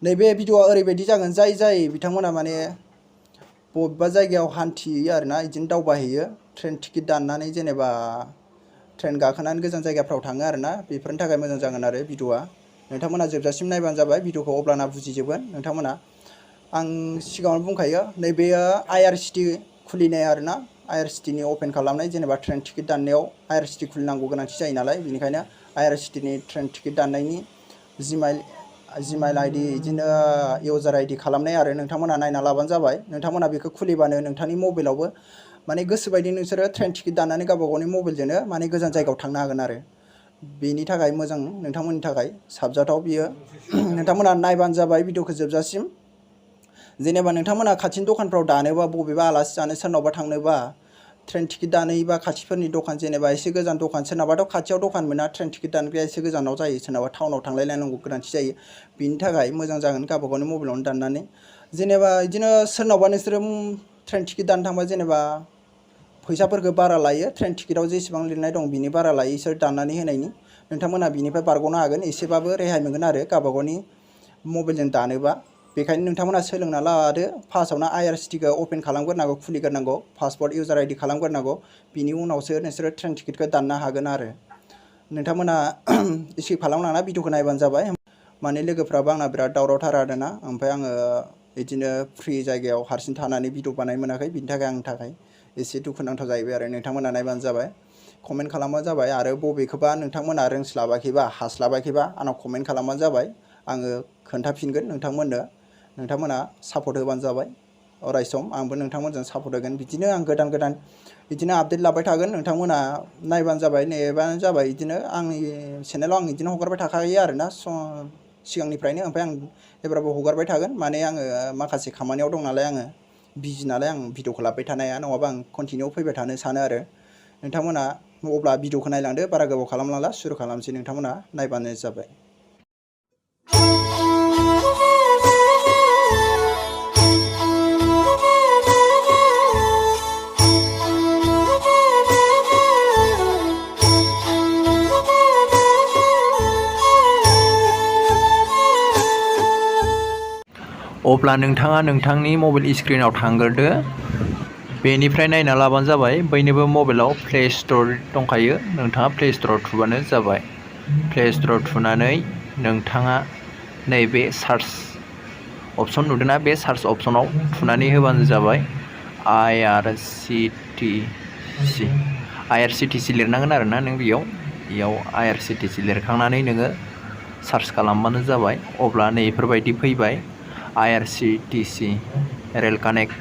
नैबे भिडिअआ ओरैबायदि जागोन जाय बिथांमोना माने बबेबा जायगायाव हान्थियो आरोना बिदिनो दावबायहैयो ट्रेन टिकेट दाननानै जेनेबा ट्रेन गाखोनानै गोजान जायगाफ्राव थाङो आरोना बेफोरनि थाखाय मोजां जागोन आरो भिडिअआ नोंथांमोना जोबजासिम नायबानो जाबाय भिडिअखौ अब्लाना बुजिजोबगोन नोंथांमोना आं सिगाङावनो बुंखायो नैबेयो IRCTC खुलिनाय आरोना IRCTC नि अपेन खालामनाय जेनेबा ट्रेन टिकेट दाननायाव IRCTC खुलिनांगौ गोनांथि जायो नालाय बेनिखायनो IRCTC नि ट्रेन टिकेट दाननायनि जिमेल ID बिदिनो इउजार ID खालामनाय आरो नोंथांमोना नायना लाबानो जाबाय नोंथांमोना बेखौ खुलिबानो नोंथांनि मबाइलावबो माने गोसोबायदि नोंसोरो ट्रेन टिकेट दाननानै गावबा गावनि मबाइलजोंनो माने गोजान जायगायाव थांनो हागोन आरो बेनि थाखाय मोजां नोंथांमोननि थाखाय साबजाथाव बियो नोंथांमोना नायबानो जाबाय भिडिअखौ जोबजासिम जेनेबा नोंथांमोना खाथिनि दखानफ्राव दानोबा बबेबा आलासि जानो सोरनावबा थांनोबा ट्रेन टिकेट दानोबा खाथिफोरनि दखान जेनेबा एसे गोजान दखान सोरनाबाथ' खाथियाव दखान मोना ट्रेन टिकेट दानग्राया एसे गोजानाव जायो सोरनाबा टाउनाव थांलायलायनांगौ गोनांथि जायो बिनि थाखाय मोजां जागोन गावबा गावनि मबाइलावनो दाननानै जेनेबा बिदिनो सोरनावबा नोंसोरो ट्रेन टिकेट दाननो थांबा जेनेबा फैसाफोरखौ बारा लायो ट्रेन टिकेटाव जेसेबां लिरनाय दं बिनि बारा लायो इसोर दाननानै होनायनि नोंथांमोना बिनिफ्राय बारग'नो हागोन एसेबाबो रेहाय मोनगोन आरो गावबा गावनि मबाइलजों दानोबा बेखायनो नोंथांमोना सोलोंना लादो फार्स्टआवनो IRCTC अपेन खालामग्रोनांगौ खुलिग्रोनांगौ पासवर्ड इउजार ID खालामग्रोनांगौ बिनि उनावसो नोंसोरो ट्रेन टिकेटखौ दाननो हागोन आरो नोंथांमोना स्किप खालामनाङा भिडिअखौ नायबानो जाबाय माने लोगोफ्राबो आंना बिराद दावरावथार आरोना ओमफ्राय आङो बिदिनो फ्रि जायगायाव हारसिं थानानै भिडिअ बानायनो मोनाखै बिनि थाखाय आंनि थाखाय एसे दुखुनांथाव जाहैबाय आरो नोंथांमोना नायबानो जाबाय कमेन्ट खालामबानो जाबाय आरो बबेखौबा नोंथांमोना रोंस्लाबाखैबा हास्लाबाखैबा आंनाव कमेन्ट खालामबानो जाबाय आङो खोन्थाफिनगोन नोंथांमोना सापर्ट होबानो जाबाय अरायसम आंबो नोंथांमोनजों सापर्ट होगोन बिदिनो आं गोदान बिदिनो आपडेट लाबाय थागोन नोंथांमोना नायबानो जाबाय नेबानो जाबाय बिदिनो आंनि चेनेलाव आं बिदिनो हगारबाय थाखायो आरोना सिगांनिफ्रायनो ओमफ्राय आं एबारबो हगारबाय थागोन माने आङो माखासे खामानियाव दं नालाय आङो बिजि नालाय आं भिडिअखौ लाबाय थानो हाया नङाबा आं कन्टिनिउ फैबाय थानो सानो आरो नोंथांमोना अब्ला भिडिअखौ नायलांदो बारा गोबाव खालामलांला सुरु खालामसै नोंथांमोना नायबानो जाबाय अब्ला नोंथाङा नोंथांनि मबाइल स्क्रिनाव थांग्रोदो बेनिफ्राय नायना लाबानो जाबाय बयनिबो मबाइलाव प्ले स्ट'र दंखायो नोंथाङा प्ले स्ट'राव थुबानो जाबाय प्ले स्ट'राव थुनानै नोंथाङा नैबे सार्च अपसन नुदोंना बे सार्च अपसनाव थुनानै होबानो जाबाय IRCTC लिरनांगोन आरोना नों बेयाव IRCTC लिरखांनानै नोङो सार्च खालामबानो जाबाय अब्ला नैफोरबायदि फैबाय IRCTC रेल कानेक्ट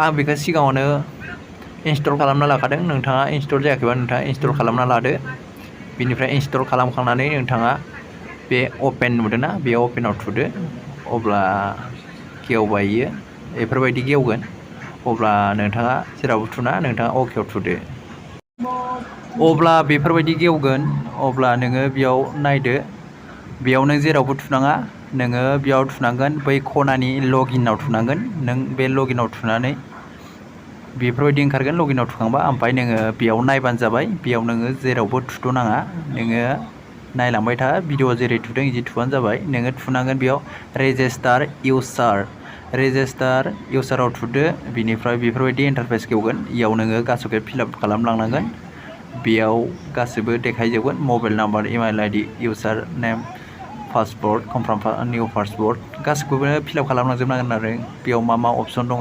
आं बेखौ सिगाङावनो इनस्टल खालामना लाखादों नोंथाङा इनस्टल जायाखैबा नोंथाङा इनस्टल खालामना लादो बिनिफ्राय इनस्टल खालामखांनानै नोंथाङा बे अपेन नुदोंना बे अपेनाव थुदो अब्ला गेवबाय इयो बेफोरबायदि गेवगोन अब्ला नोंथाङा जेरावबो थुना नोंथाङा अकेआव थुदो अब्ला बेफोरबायदि गेवगोन अब्ला नोङो बेयाव नायदो बेयाव नों जेरावबो थुनाङा नोङो बेयाव थुनांगोन बै खनानि लगिनाव थुनांगोन नों बे लगिनाव थुनानै बेफोरबायदि ओंखारगोन लगिनाव थुखांबा ओमफ्राय नोङो बेयाव नायबानो जाबाय बेयाव नोङो जेरावबो थुथ'नाङा नोङो नायलांबाय था भिडिअ जेरै थुदों बिदि थुबानो जाबाय नोङो थुनांगोन बेयाव रेजिस्टार इउसाराव थुदो बिनिफ्राय बेफोरबायदि इन्टारफेस गेवगोन इयाव नोङो गासैखौबो फिलआप खालामलांनांगोन बेयाव गासैबो देखायजोबगोन मबाइल नाम्बार इमेल ID इउसार नेम पासवर्ड कनफार्म निउ पासवर्ड गासैखौबो फिलआप खालामलांजोबनांगोन आरो बेयाव मा अपसन दङ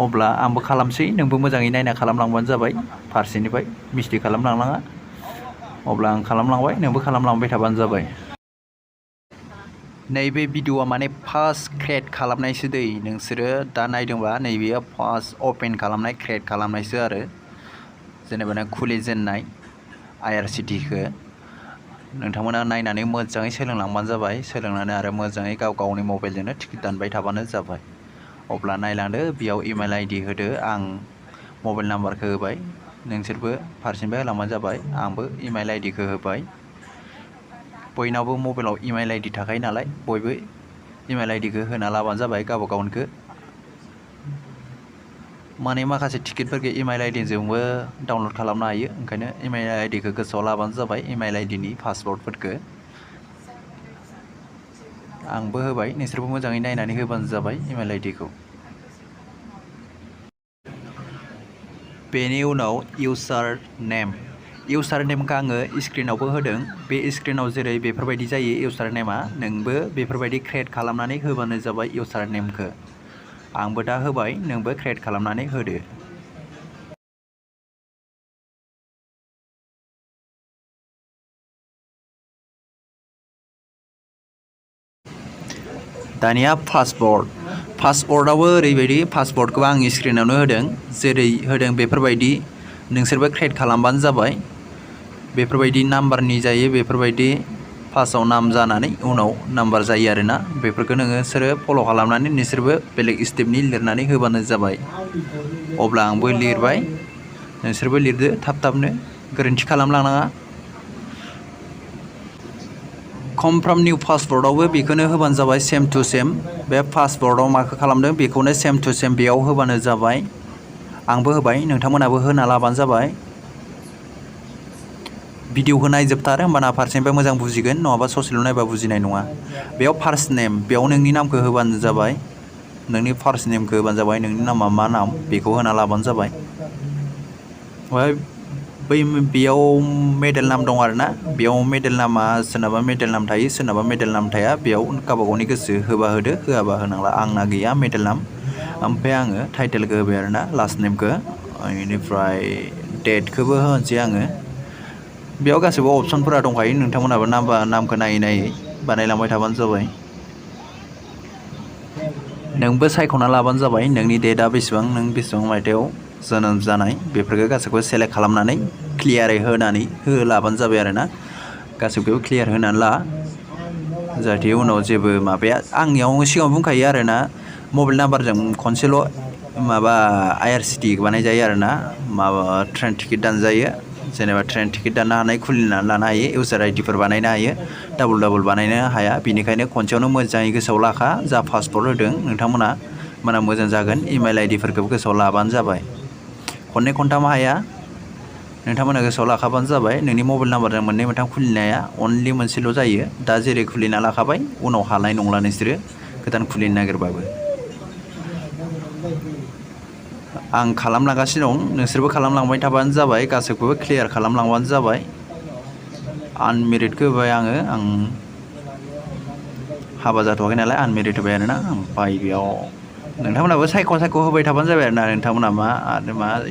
अब्ला आंबो खालामसै नोंबो मोजाङै नायना खालामलांबानो जाबाय फारसेनिफ्राय मिस्टेक खालामलांनाङा अब्ला आं खालामलांबाय नोंबो खालामलांबाय थाबानो जाबाय नैबे भिडिअआ माने फार्स्ट क्रिएट खालामनायसो दै नोंसोरो दा नायदोंबा नैबेयो फार्स्ट अपेन खालामनाय क्रिएट खालामनायसो आरो जेनेबा नों खुलिजेननाय IRCTCखौ नोंथांमोना नायनानै मोजाङै सोलोंलांबानो जाबाय सोलोंनानै आरो मोजाङै गाव गावनि मबाइलजोंनो टिकेट दानबाय थाबानो जाबाय अब्ला नायलांदो बेयाव इमेल ID होदो आं मबाइल नाम्बारखौ होबाय नोंसोरबो फारसेनिफ्राय होलांबानो जाबाय आंबो इमेल IDखौ होबाय बयनावबो मबाइलाव इमेल ID थाखायो नालाय बयबो इमेल IDखौ होना लाबानो जाबाय गावबा गावनिखौ माने माखासे टिकेटफोरखौ इमेल IDजोंबो डाउनलड खालामनो हायो ओंखायनो इमेल IDखौ गोसोआव लाबानो जाबाय इमेल IDनि पासवर्डफोरखौ आंबो होबाय नोंसोरबो मोजाङै नायनानै होबानो जाबाय इमेल आइडिखौ। बेनि उनाव इउसार नेमखौ आङो स्क्रिनावबो होदों। बे स्क्रिनाव जेरै बेफोरबायदि जायो इउसार नेमा, नोंबो बेफोरबायदि क्रिएट खालामनानै होबानो जाबाय इउसार नेमखौ। आंबो दा होबाय, नोंबो क्रिएट खालामनानै होदो। दानिया पासवर्डआवबो ओरैबायदि, पासवर्डखौ आं स्क्रिनावनो होदों, जेरै होदों बेफोरबायदि नोंसोरबो क्रिएट खालामबानो जाबाय। बेफोरबायदि नाम्बारनि जायो, बेफोरबायदि फार्स्टआव नाम जानानै उनाव नाम्बार जायो आरोना। बेफोरखौ नोंसोरो फल' खालामनानै नोंसोरबो बेलेग स्टेपनि लिरनानै होबानो जाबाय। अब्ला आंबो लिरबाय, नोंसोरबो लिरदो थाब-थाबनो, गोरोन्थि खालामलांनाङा। कनफार्म निउ पासवर्डआवबो बेखौनो होबानो जाबाय, सेम टु सेम। बे पासवर्डआव माखौ खालामदों बेखौनो सेम टु सेम बेयाव होबानो जाबाय। आंबो होबाय, नोंथांमोनाबो होना लाबानो जाबाय। भिडिअखौ नायजोबथार, होमबाना फारसेनिफ्राय मोजां बुजिगोन, नङाबा ससेल' नायबा बुजिनाय नङा। बेयाव फार्स्ट नेम, बेयाव नोंनि नामखौ होबानो जाबाय। नोंनि फार्स्ट नेमखौ होबानो जाबाय, नोंनि नामा मा नाम बेखौ होना लाबानो जाबाय। बेयाव मेडेल नाम दं आरोना। बेयाव मेडेल नामा सोरनाबा मेडेल नाम थायो, सोरनाबा मेडेल नाम थाया। बेयाव गावबा गावनि गोसो, होबा होदो, होआबा होनांला। आंना गैया मेडेल नाम। ओमफ्राय आङो टाइटेलखौ होबाय आरोना, लास्ट नेमखौ। बेनिफ्राय डेटखौबो होनोसै आङो। बेयाव गासैबो अपसनफोरा दंखायो, नोंथांमोनाबो नामखौ नायै बानायलांबाय थाबानो जाबाय। नोंबो सायख'ना लाबानो जाबाय, नोंनि डेटआ बेसेबां, नों बेसेबां मायथाइयाव जोनोम जानाय, बेफोरखौ गासैखौबो सेलेक्ट खालामनानै क्लियारै होनानै होलाबानो जाबाय आरोना। गासैखौबो क्लियार होनानै ला, जाहाथे उनाव जेबो माबाया। आंनियाव सिगाङाव बुंखायो आरोना, मबाइल नाम्बारजों खनसेल' माबा IRCTC बानायजायो आरोना, माबा ट्रेन टिकेट दानजायो। जेनेबा ट्रेन टिकेट दाननो हानाय, खुलिनानै लानो हायो, इउसार आइडिफोर बानायनो हायो, डाबल बानायनो हाया। बेनिखायनो खनसेयावनो मोजाङै गोसोआव लाखा। जा पासवर्ड होदों नोंथांमोना मोजां जागोन। इमेल आइडिफोरखौबो गोसोआव लाबानो जाबाय। खननै खनथाम हाया, नोंथांमोना गोसोआव लाखाबानो जाबाय। नोंनि मबाइल नाम्बारजों मोननै मोनथाम खुलिनाया अनलि मोनसेल' जायो। दा जेरै खुलिना लाखाबाय, उनाव हानाय नंला नोंसोरो गोदान खुलिनो नागिरबाबो। आं खालामलांगासिनो दं, नोंसोरबो खालामलांबाय थाबानो जाबाय। गासैखौबो क्लियार खालामलांबानो जाबाय। आनमेरिडखौ होबाय आङो, आं हाबा जाथ'वाखै नालाय आनमेरिड होबाय आरोना। ओमफ्राय बेयाव नोंथांमोनाबो सायख' होबाय थाबानो जाबाय आरोना। नोंथांमोना मा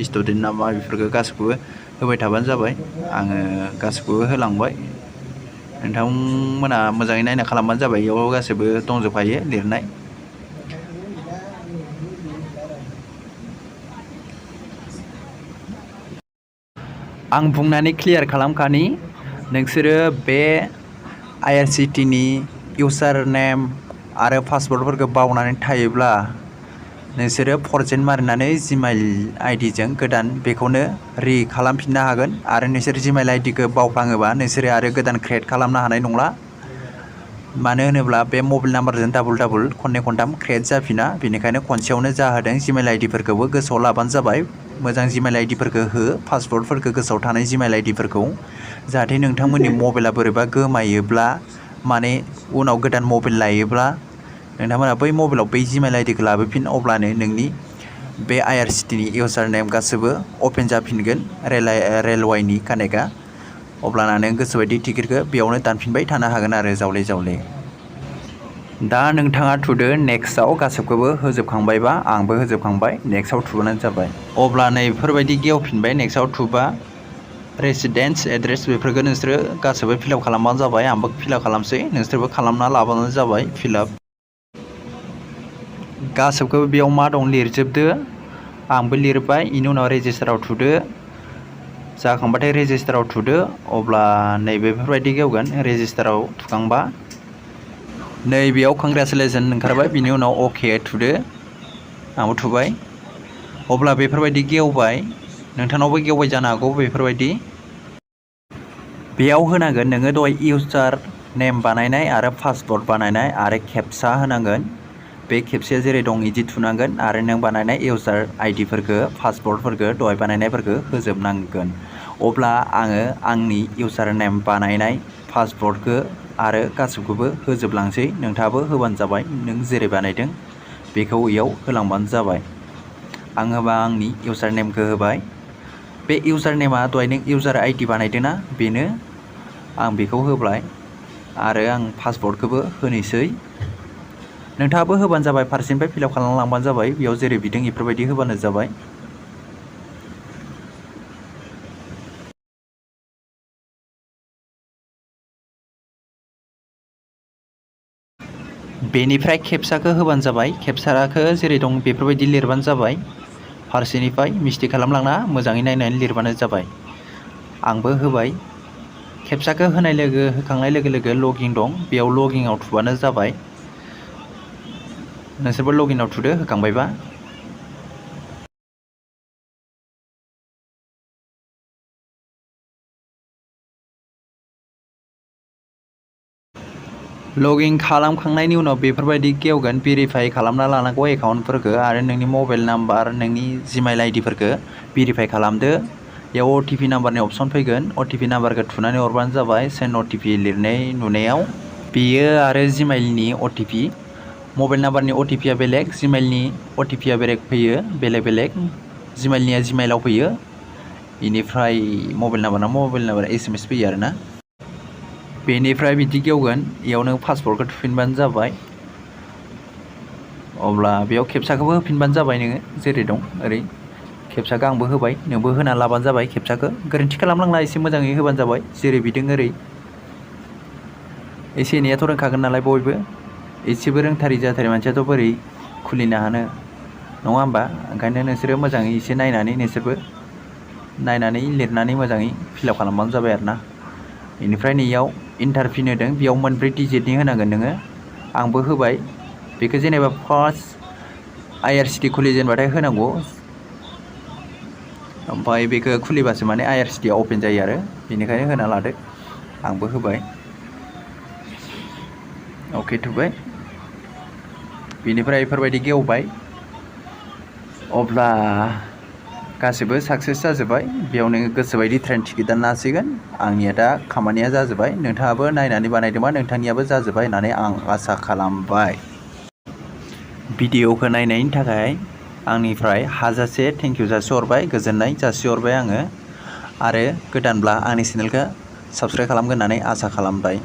स्टुडेन्ट ना मा, बेफोरखौ गासैखौबो होबाय थाबानो जाबाय। आङो गासैखौबो होलांबाय, नोंथांमोना मोजाङै नायना खालामबानो जाबाय। बेयाव गासैबो दंजोबखायो लिरनाय। आं बुंनानै क्लियार खालामखानि, नोंसोरो बे IRCTC नि इउसार नेम आरो पासवर्डफोरखौ बावनानै थायोब्ला नोंसोरो फरजेट मारिनानै जिमेल आइडिजों गोदान बेखौनो खालामफिननो हागोन। आरो नोंसोर जिमेल आइडिखौ बावफ्लाङोबा नोंसोरो आरो गोदान क्रिएट खालामनो हानाय नंला। मानो होनोब्ला बे मबाइल नाम्बारजों डाबल खननै खनथाम क्रिएट जाफिना। बेनिखायनो खनसेयावनो जा होदों जिमेल आइडिफोरखौबो गोसोआव लाबानो जाबाय। मोजां जिमेल आइडिफोरखौ हो, पासवर्डफोरखौ गोसोआव थानाय जिमेल आइडिफोरखौ, जाहाथे नोंथांमोननि मबाइला बोरैबा गोमायोब्ला, माने उनाव गोदान मबाइल लायोब्ला नोंथांमोना बै मबाइलाव बै जिमेल आइडिखौ लाबोफिन, अब्लानो नोंनि बे IRCTC नि इउसार नेम गासैबो अपेन जाफिनगोन, रेलवेनि कानेक्टआ। अब्लाना नों गोसोबायदि टिकेटखौ बेयावनो दानफिनबाय थानो हागोन आरो जावले। दा नोंथाङा थुदो नेक्स्टआव। गासैखौबो होजोबखांबायबा, आंबो होजोबखांबाय, नेक्स्टआव थुबानो जाबाय। अब्ला नैफोरबायदि गेवफिनबाय। नेक्स्टआव थुबा रेसिडेन्स एड्रेस बेफोरखौ नोंसोरो गासैबो फिलआप खालामबानो जाबाय। आंबो फिलआप खालामसै, नोंसोरबो खालामना लाबानो जाबाय फिलआप। गासैखौबो बेयाव मा दं लिरजोबदो। आंबो लिरबाय। बेनि उनाव रेजिस्टाराव थुदो। जाखांबाथाय रेजिस्टाराव थुदो। अब्ला नैबेफोरबायदि गेवगोन। रेजिस्टाराव थुखांबा नैबेयाव कंग्रेचुलेसन ओंखारबाय। बिनि उनाव अके थुदो। आंबो थुबाय। अब्ला बेफोरबायदि गेवबाय। नोंथांनावबो गेवबाय जानो हागौ बेफोरबायदि। बेयाव होनांगोन नोङो दहाय इउसार नेम बानायनाय आरो पासवर्ड बानायनाय आरो केपचा होनांगोन। बे खेबसेया जेरै दं बिदि थुनांगोन आरो नों बानायनाय इउसार आइडिफोरखौ, पासवर्डफोरखौ दहाय बानायनायफोरखौ होजोबनांगोन। अब्ला आङो आंनि इउसार नेम बानायनाय पासवर्डखौ आरो गासिबखौबो होजोबलांसै। नोंथाङाबो होबानो जाबाय, नों जेरै बानायदों बेखौ इयाव होलांबानो जाबाय। आं होबा आंनि इउजार नेमखौ होबाय। बे इउजार नेमा दहाय नों इउजार आइडि बानायदोंना बेनो, आं बेखौ होबाय। आरो आं पासवर्डखौबो होनोसै। नोंथाङाबो होबानो जाबाय, फारसेनिफ्राय फिलआप खालामना लांबानो जाबाय। बेयाव जेरै बिदों बेफोरबायदि होबानो जाबाय। बेनिफ्राय केपचाखौ होबानो जाबाय। केपचाखौ जेरै दं बेफोरबायदि लिरबानो जाबाय। फारसेनिफ्राय मिस्टेक खालामलांना मोजाङै नायनानै लिरबानो जाबाय। आंबो होबाय। केपचाखौ होखांनाय लोगो लोगो लगिन दं, बेयाव लगिनआव थुबानो जाबाय। नोंसोरबो लगिनआव थुदो होखांबायबा। लगिन खालामखांनायनि उनाव बेफोरबायदि गेवगोन। भेरिफाइ खालामना लानांगौ एकाउन्टफोरखौ आरो नोंनि मबाइल नाम्बार, नोंनि जिमेल आइडिफोरखौ भेरिफाइ खालामदो। बेयाव अटिपि नाम्बारनि अपसन फैगोन। अटिपि नाम्बारखौ थुनानै हरबानो जाबाय। सेन्ड अटिपि लिरनाय नुनायाव बेयो आरो जिमेलनि अटिपि। मबाइल नाम्बारनि अटिपिआ बेलेग, जिमेलनि अटिपिआ बेलेग फैयो, बेलेग बेलेग। जिमेलनिया जिमेलाव फैयो, बेनिफ्राय मबाइल नाम्बार SMS फैयो आरोना। बेनिफ्राय बिदि गेवगोन, इयाव नों पासवर्डखौ थुफिनबानो जाबाय। अब्ला बेयाव केपचाखौबो होफिनबानो जाबाय नोङो जेरै दं ओरै। केपचाखौ आंबो होबाय, नोंबो होना लाबानो जाबाय। केपचाखौ गोरोन्थि खालामलांना एसे मोजाङै होबानो जाबाय, जेरै बिदों ओरै। एसे एनैयाथ' रोंखागोन नालाय बयबो, एसेबो रोंथारि जाथारि मानसियाथ' बोरै खुलिनो हानो, नङा होमबा? ओंखायनो नोंसोरो मोजाङै एसे नायनानै नोंसोरबो नायनानै लिरनानै मोजाङै फिलआप खालामबानो जाबाय आरोना। बेनिफ्राय नैयाव इन्टार पिन होदों, बेयाव 4 डिजिटनि होनांगोन नोङो। आंबो होबाय। बेखौ जेनेबा फार्स्ट IRCTC खुलिजेनबाथाय होनांगौ, ओमफ्राय बेखौ खुलिबासो माने IRCTC आ अपेन जायो आरो, बेनिखायनो होना लादो। आंबो होबाय, अके थुबाय। बेनिफ्राय बेफोरबायदि गेवबाय। अब्ला गासिबो साक्सेस जाजोब्बाय। बेयाव नोङो गोसोबायदि ट्रेन टिकेट दाननो हासिगोन। आंनिया दा खामानिया जाजोब्बाय। नोंथाङाबो नायनानै बानायदोंबा नोंथांनियाबो जाजोब्बाय होननानै आं आसा खालामबाय। भिडिअखौ नायनायनि थाखाय आंनिफ्राय हाजासे थेंक इउ जासिहरबाय, गोजोननाय जासिहरबाय आङो। आरो गोदानब्ला आंनि चेनेलखौ साबस्क्राइब खालामगोन होननानै आसा खालामबाय।